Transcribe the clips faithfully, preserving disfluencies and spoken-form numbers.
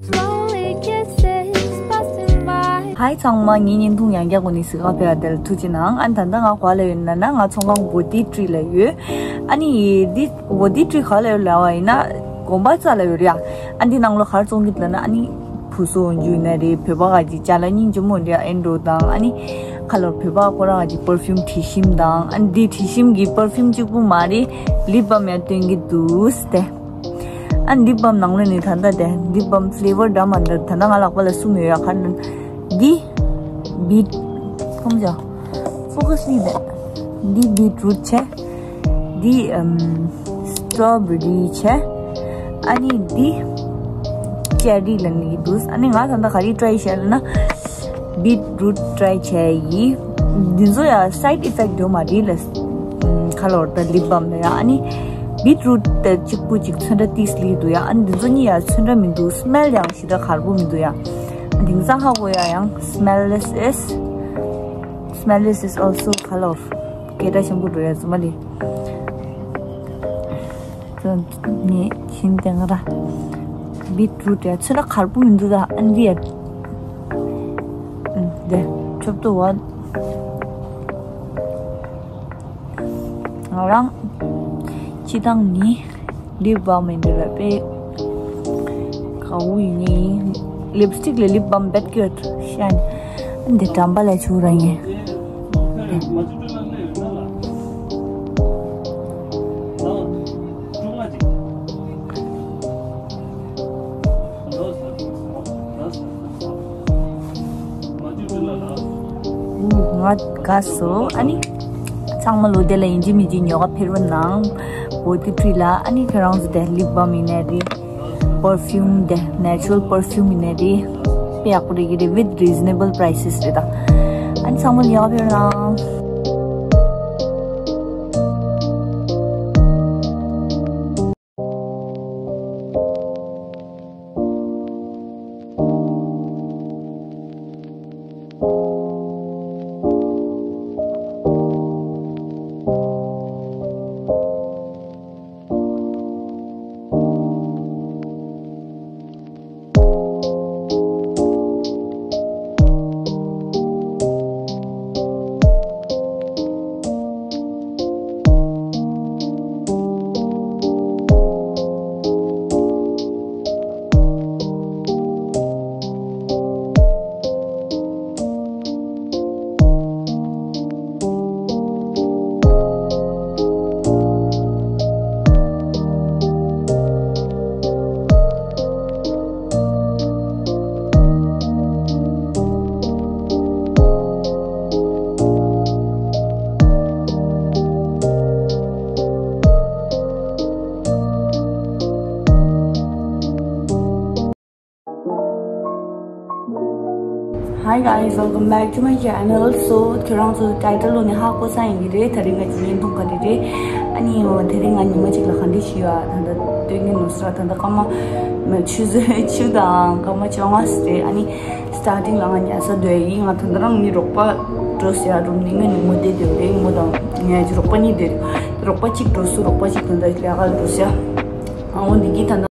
Slowly kisses passing by. Hi ཚང་མ། ངའི་བརྙན་ཐུང་ཡང་བསྐྱར་གོ་ནས་གཟིགས་ག་ཕེབས་པ་དེ་ལ་ཐུགས་རྗེ་གནང་། ཨ་ནི་ད་ལྟ་ང་ག་པར་ཡོད་ན་ན། ང་ཚོང་ཁང་Bodhi Tree ལ་ཡོད། ཨ་ནི་འདི་Bodhi Tree ག་ལ་ཡོད་ལབ་པ་ཡིན་ན་དགོན་པ་རྩ་ལ་ཡོད་རེད་ཡ། ཨ་འདི་ནང་ལོགས་ག་རེ་བཙོང་གི་འདུག་ལབ་ན། ཨ་ནི་བུ་གསོ་འོང་རྒྱུ་ཡིན་ན་རེད། བོད་པ་ག་ཅིག་ཅ་ལག་སྙིང་རྗེ་མོ་འདྲ་ཨེ་འགྲོ་དང་། ཨ་ནི་ཁ་ལོར་བོད་པ་ཁོ་རང་ག་ཅིག་པར་ཕིའུམ་དྲི་ཞིམ་དང་། ཨ་ནི་འདི་དྲི་ཞིམ་གྱི་པར་ཕིའུམ་གཅིག་པུ་མ་རེད། ལིབ་བམ་ཡང་སྟོན་གྱི་འདུག་སྟེ། ཨ་ནི་ལིབ་བམ་ནང་ལོགས་ནས་ད་ལྟ་དེ་ལིབ་བམ་ཕི་ལེ་ཝར་འདྲ་མི་འདྲ་ད་ལྟ་ང་ལག་པ་ལ་གསུམ་ཡོད་ཡ། ག་རེ་འདི་བིཊ་ཁོམ་ཅོ་ཕོ་ཀས་མི་བེ། འདི་བིཊ་རུཊ་བྱས། འདི་ཨམ་སི་ཊོ་བེ་རི་བྱས། ཨ་ནི་འདི་ཅེ་རི་ལབ་ནི་འདུག་ཨ་ནི་ང་ད་ལྟ་ག་རེ་ཊ་རའི་བྱས་ལབ་ན། བིཊ་རུཊ་ཊ་རའི་བྱས་ཡིན། འདི་ཚོ་ཡ་སའིཌ་ཨི་ཕེག་ཊི་ཡོད་མ་རེད་ལ། ཁ་ལོར་དང་ལིབ་བམ་ལ་ཡ། ཨ་ནི་བིཊ་རུཊ་དེ་གཅིག་པུ་གཅིག་ཚོན་ཁྲ་ཏིས་ལི་འདུག་ཡ། ཨ་ནི་འདི་ཚོ་གཉིས་ཡ་ཚོན་ཁྲ་མི་འདུག་སི་མེལ་ཡང་ཞེ་དྲག་གར་པོ་མི་འདུག་ཡ། དེང་སང་ཧ་གོ་ཡ་ཡང་smell is, smell is also ག་ལོར་སྐད་གྲགས་ཆེན་པོ་འགྲོ་ཡ་ཚོ་མ་ལི། ནི་ཤིན་ཏེ་ང་ར་བིཊ་རུཊ་ཡ་ཚོན་ཁྲ་གར་པོ་མི་འདུག་ད། ཨ་འདི་ཡ་དེ་ཆོབ་ཏོ་བ། ང་རང་སྤྱི་བཏང་ནི་ལིབ་བམ་མི་འདུག་ལ་པེ་ག་འུ་ཡིན་ནི། ལིབ་སི་ཊིག་ལ་ལིབ་བམ་བེད་ཀྱི་ཡོད་ཤན། ཨ་འདི་འགྲམ་པ་ལ་ཆུ་ར་ཡིན། ང་དགའ་སོ། ཨ་ནི་ཚང་མ་ལོ་དེ་ལ་ཡིན་གཅིག་མིན་གཅིག་ཉོ་ག་ཕེབས་རོགས་གནང་། Bodhi Tree ལ། ཨ་ནི་ཁྱེད་རང་ཚོ་དེ་ལིབ་བམ་ཡིན་ནའི་རེད། པར་ཕིའུམ་དེ་ནེ་ཅུ་རལ་པར་ཕིའུམ་ཡིན་ནའི་རེད། དཔེ་ཡག་པོ་རེད་ཀྱི་རེད། With reasonable prices རེད་ད། ཨ་ནི་ཚང་མ་ལ་ཡག་ཕེབས་རང་། Hi guys, welcome back to my channel. So ཁྱེད་རང་ཚོ་ཊའི་ཊལ་ལོ་ནས་ཧ་གོ་ས་ཡིན་གྱི་རེད། དེ་རིང་ང་ཚོ་བརྙན་ཐུང་ག་རེ་རེད། ཨ་ནི་དེ་རིང་ང་ཉི་མ་གཅིག་ལ་ག་འདྲ་ཞིག་ཡོད་ཨ། ད་ལྟ་སྟོན་གྱི་ནོ་སྲ། ད་ལྟ་སྐར་མ་མ་ཆུ་ཚོད་བཅུ་དང་སྐར་མ་བཅོ་ལྔ་ཙམ་རེད། ཨ་ནི་སི་ཊར་ཊིང་ལ་ང་ཉལ་ས་སྡོད་ཡིན། ང་ད་ལྟ་རང་ནི་རོགས་པ་འགྲོ་ཟེར་ཡ་རུམ་ནི་ང་ནི་མོ་བསྡད་སྡོད་རེད། མོ་དང་ངའི་རོགས་པ་གཉིས་སྡོད་རེད། རོགས་པ་གཅིག་འགྲོ་སོང་། རོགས་པ་གཅིག་ད་ལྟ་ལས་ཀ་ལ་འགྲོ་ཟེར། ཨ་འོ་འདི་གི་ད་ལྟ།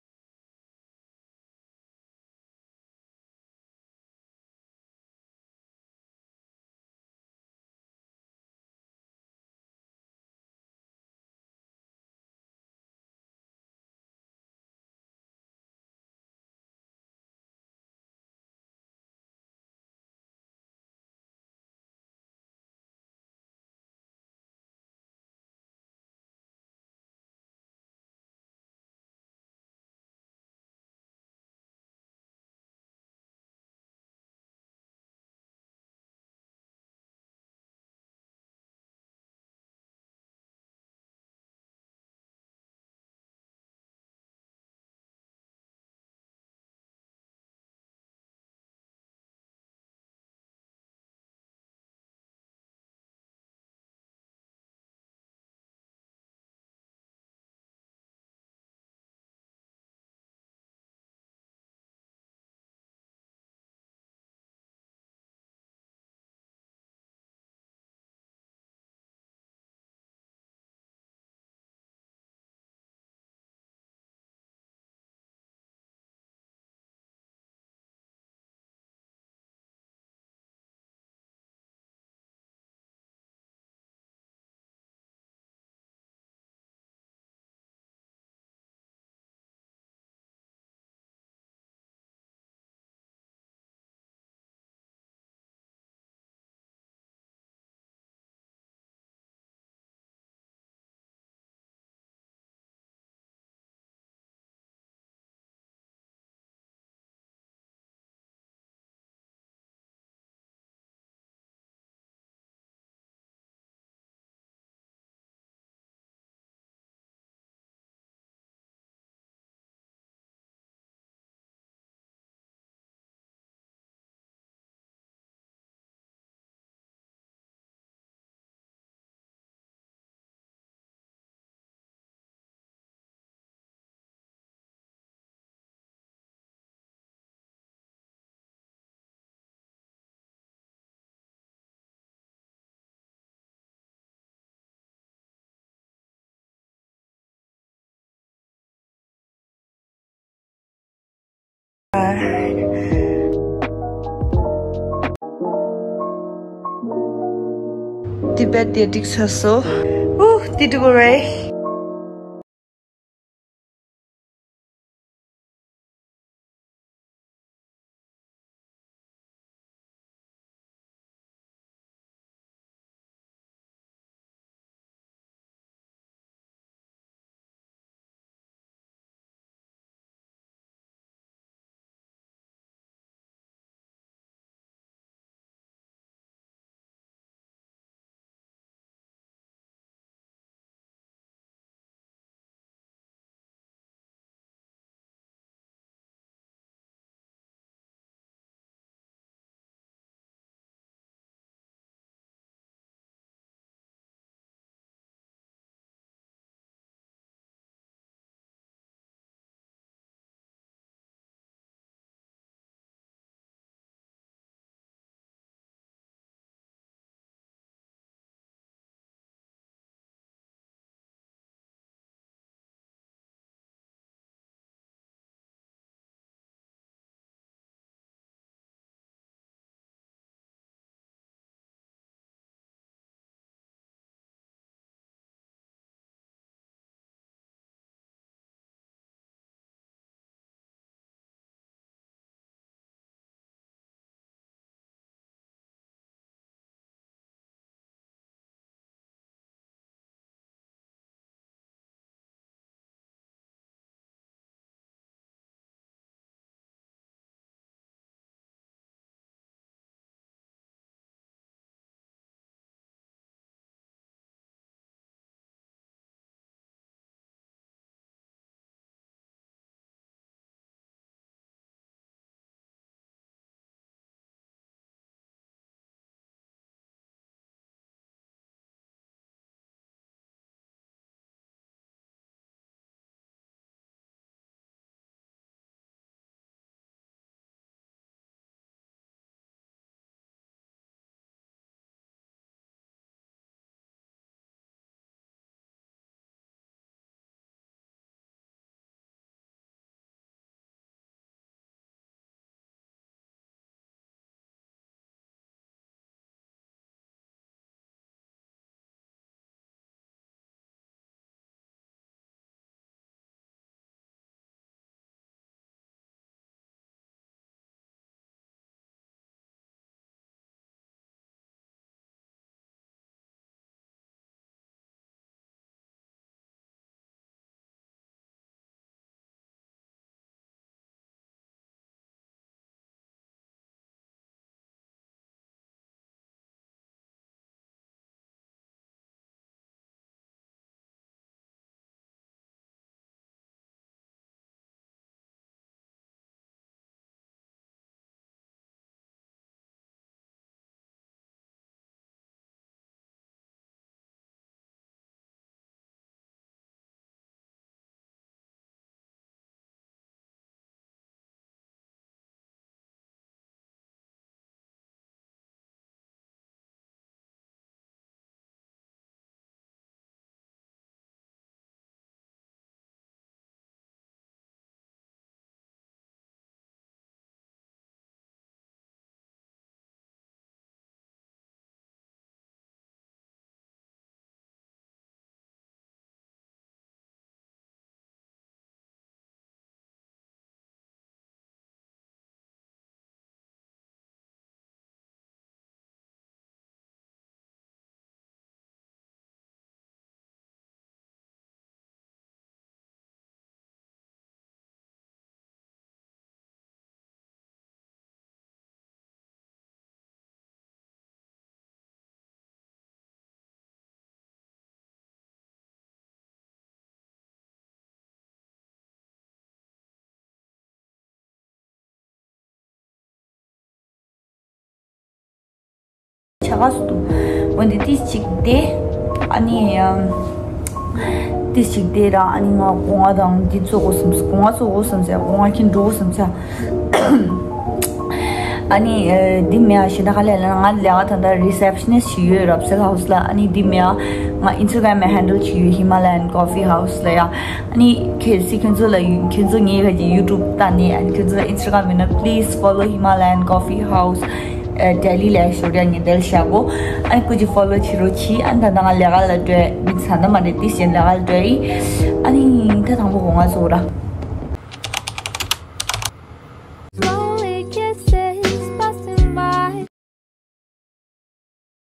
Tibet དེ་འགྲིག་ཚར་སོང་། ཨུ། དེ་འགྲིག་གོ་རེད། ཆ་ག་སུ་འདུག་འོན་ཏེ་ཏིས་ཅིག་དེ། ཨ་ནི་ཨམ། ཏིས་ཅིག་དེ་ར། ཨ་ནི་ང་སྒོ་ང་དང་འདི་བཙོ་དགོས་བསམ། སྒོ་ང་བཙོ་དགོས་བསམ་ཟེར། སྒོ་ང་ཁྱེར་འགྲོ་དགོས་བསམ་ཟེར། ཨ་ནི་ཨ་འདི་མེད་ཨ་ཞེ་ད་ག་ལས་ལ་ང་ལས་ཀ་ད་ལྟ་receptionist་ཞིག་ཡོད་རབ་སེལ་ཧའུ་སི་ལ། ཨ་ནི་འདི་མེད་ཨ་ང་Instagram་ནས་handle་བྱེད་ཡོད་Himalayan Coffee House་ལ་ཡ། ཨ་ནི་གལ་སྲིད་ཁྱོད་ཚོ་ལ་ཁྱོད་ཚོ་ངའི་ག་གི་YouTube་ལྟ་ནས། ཨ་ནི་ཁྱོད་ཚོ་ལ་Instagram་མེད་ན་please follow Himalayan Coffee House Delhi་ལ་ཞོར་ཡ་ངས་འདིར་བཞག་གོ། ཨ་ནི་སྐུ་མཁྱེན་follow་བྱེད་རོགས་གྱིས། ཨ་ནི་ད་ལྟ་ང་ལས་ཀ་ལ་འགྲོ་ཡ། མི་ཚ་ན་མ་རེད། དེ་བཞིན་ལས་ཀ་ལ་འགྲོ་ཡ་ཡིན། ཨ་ནི་ད་དང་པོ་གོ་ང་ཚོ་ར།